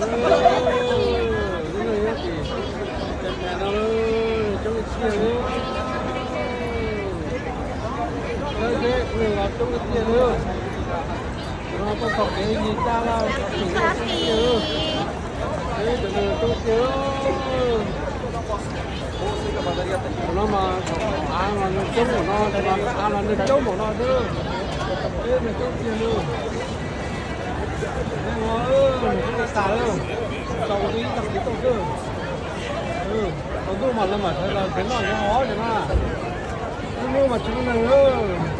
Lub neej nyob tim Cas Nas no coob tiag li. Lawv deb los coob tiag li. Cov no tuaj txog kev yig dab laj coob tiag li. Deb cov no coob tiag li. Cov no mas av los nws coob npaum no, cov no av los nws coob npaum no xwb. Deb nws coob tiag li. Deb no nws coob tas tas li. Tau ib tag kis tuaj xwb. Tsaus ntuj mas lawv mam sawv los nrhiav noj nrhiav haus cov no. Lub hnub mas tsis muaj neeg li.